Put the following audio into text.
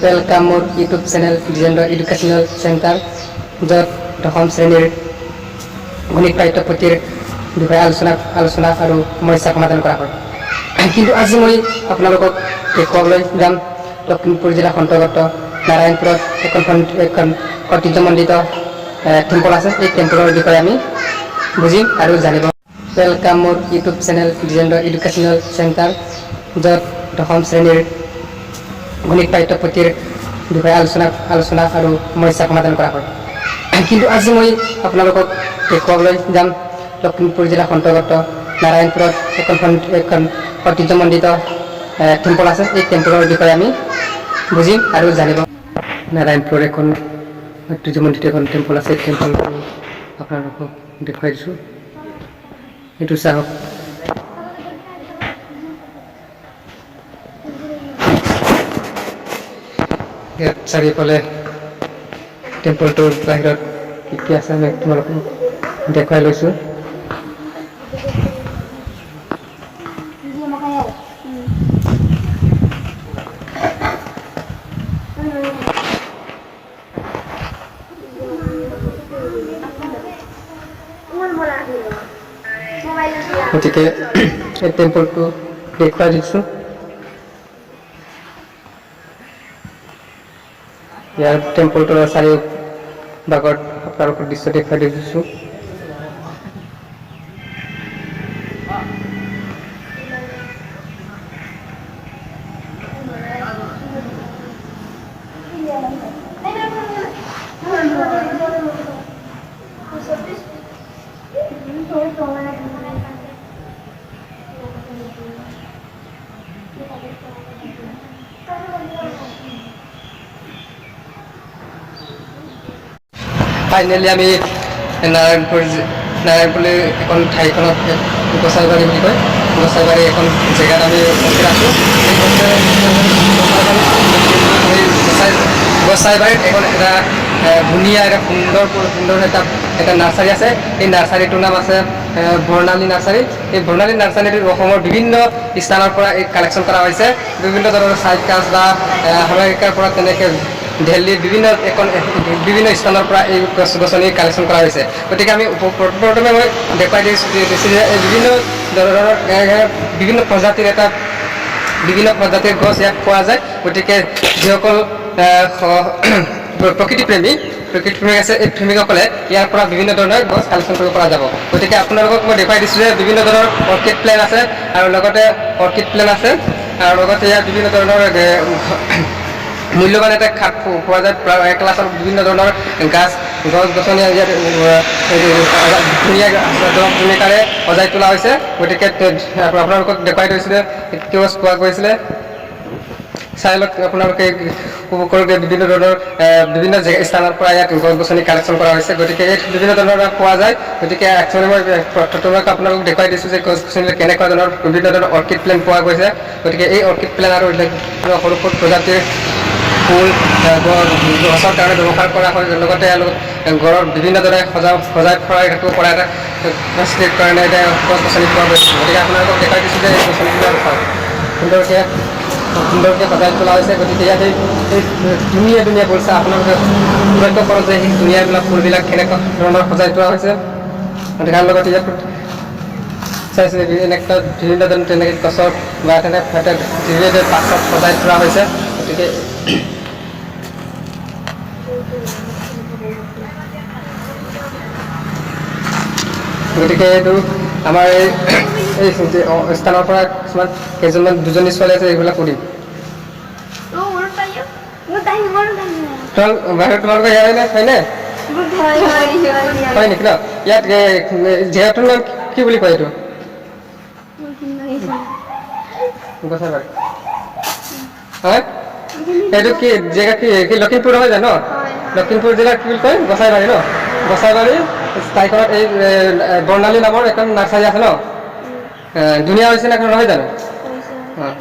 Welcome মোৰ YouTube channel Bijendra educational centre, য'ত দশম শ্ৰেণীৰ গণিত পাঠ্যপুথিৰ বিষয়ে আলোচনা আৰু সমস্যা সমাধান কৰা হয়। কিন্তু আজি মই আপোনালোকক দেখুৱাবলৈ যাম লখিমপুৰ জিলাৰ অন্তৰ্গত নাৰায়ণপুৰত এখন ঐতিহ্যমণ্ডিত টেম্পল আছে। এই টেম্পলৰ বিষয়ে আমি বুজিম আৰু জানিব। Welcome মোৰ YouTube channel Bijendra educational centre, য'ত দশম শ্ৰেণীৰ গণিত পাঠ্যপুথিৰ বিষয়ে আলোচনা আৰু সমস্যা সমাধান কৰা হয়। কিন্তু আজি মই আপোনালোকক দেখুৱাবলৈ যাম লখিমপুৰ জিলাৰ অন্তৰ্গত নাৰায়ণপুৰত এখন ঐতিহ্যমণ্ডিত টেম্পল আছে। এই টেম্পলৰ বিষয়ে আমি বুজিম আৰু জানিব। নাৰায়ণপুৰৰ এখন ঐতিহ্যমণ্ডিত এখন টেম্পল আছে। এই টেম্পলটো আপোনালোকক দেখুৱাই দিছোঁ। এইটো চাওক। ইয়াত চাৰিওফালে টেম্পলটোৰ বাহিৰত কি কি আছে, আমি তোমালোকক দেখুৱাই লৈছোঁ। গতিকে এই টেম্পলটো দেখুৱাই দিছোঁ। ইয়াৰ টেম্পলটোৰ চাৰিও ভাগত আপোনালোকৰ দৃশ্য দেখুৱাই দিছোঁ। ফাইনেলি আমি নাৰায়ণপুৰ এখন ঠাইখনত, গোসাইবাৰী বুলি কয়, গোসাইবাৰী এখন জেগাত আমি উপস্থিত আছোঁ। এই গোসাইবাৰীত এখন এটা ধুনীয়া, এটা সুন্দৰ সুন্দৰ এটা নাৰ্চাৰী আছে। এই নাৰ্চাৰীটোৰ নাম আছে বৰ্ণালী নাৰ্চাৰী। এই বৰ্ণালী নাৰ্চাৰীটোত অসমৰ বিভিন্ন স্থানৰ পৰা এই কালেকশ্যন কৰা হৈছে। বিভিন্ন ধৰণৰ চাইকাছ বা আমেৰিকাৰ পৰা, তেনেকৈ দিল্লীৰ বিভিন্ন এখন বিভিন্ন স্থানৰ পৰা এই গছ গছনি কালেকশ্যন কৰা হৈছে। গতিকে আমি প্ৰথমে মই দেখুৱাই দিছোঁ যে এই বিভিন্ন ধৰণৰ বিভিন্ন প্ৰজাতিৰ এটা বিভিন্ন প্ৰজাতিৰ গছ ইয়াত পোৱা যায়। গতিকে যিসকল প্ৰকৃতিপ্ৰেমী আছে, এই প্ৰেমীসকলে ইয়াৰ পৰা বিভিন্ন ধৰণৰ গছ কালেকশ্যন কৰিব পৰা যাব। গতিকে আপোনালোকক মই দেখুৱাই দিছোঁ যে বিভিন্ন ধৰণৰ অৰ্কিড প্লেণ্ট আছে আৰু লগতে অৰ্কিড প্লেণ্ট আছে আৰু লগতে ইয়াত বিভিন্ন ধৰণৰ মূল্যৱান এটা খাপ পোৱা যায়। ক্লাছৰ বিভিন্ন ধৰণৰ গছ গছনি ইয়াত ধুনীয়া ধুনীয়াকাৰে সজাই তোলা হৈছে। গতিকে আপোনালোকক দেখুৱাই দিছিলে গছ পোৱা গৈছিলে। চাই লওক আপোনালোকে, উপভোগ কৰক যে বিভিন্ন ধৰণৰ বিভিন্ন স্থানৰ পৰা ইয়াত গছ গছনি কালেকশ্যন কৰা হৈছে। গতিকে এই বিভিন্ন ধৰণৰ পোৱা যায়। গতিকে একচুৱেলি মই প্ৰথমে আপোনালোকক দেখুৱাই দিছোঁ যে গছ গছনি কেনেকুৱা ধৰণৰ বিভিন্ন ধৰণৰ অৰ্কিড প্লেণ্ট পোৱা গৈছে। গতিকে এই অৰ্কিড প্লেণ্ট আৰু সৰু সৰু প্ৰজাতিৰ ফুল গছৰ কাৰণে ব্যৱহাৰ কৰা হয়। লগতে ঘৰৰ বিভিন্ন ধৰণে সজাই ফৰাই ৰাখিব পৰা এটা ফেচিলিটিৰ কাৰণে এতিয়া গছ গছনি পোৱা গৈছে। গতিকে আপোনালোকক দেখুৱাই দিছোঁ যে এই গছনিবিলাক চাওক, সুন্দৰকৈ সুন্দৰকৈ সজাই তোলা হৈছে। গতিকে ইয়াত এই ধুনীয়া ধুনীয়া ফুল চাই আপোনালোকে লক্ষ্য কৰক যে সেই ধুনীয়াবিলাক ফুলবিলাক কেনেকুৱা ধৰণৰ সজাই তোলা হৈছে। গতিকে তাৰ লগতে ইয়াত চাইছে, এনেকুৱা বিভিন্ন ধৰণৰ তেনেকৈ গছৰ বা তেনে বিভিন্ন পাতত সজাই তোলা হৈছে। গতিকে এইটো আমাৰ এই স্থানৰ পৰা কিছুমান কেইজনমান দুজনী ছোৱালী আছে, এইবিলাক সুধিম। বাহিৰত তোমালোকৰ ইয়াৰে নে হয়নে? হয় নেকি ন? ইয়াত জেগাটোৰ নাম কি বুলি কয়? এইটো গোসাইবাৰী হয়। এইটো কি জেগা? কি কি লখিমপুৰ নহয় জানো? লখিমপুৰ জিলাৰ কি বুলি কয়? গোসাইবাৰী ন? গোসাইবাৰী ঠাইখনত এই বৰ্ণালী নামৰ এখন নাৰ্চাৰী আছে ন? ধুনীয়া হৈছে নে নহয় জানো? অঁ।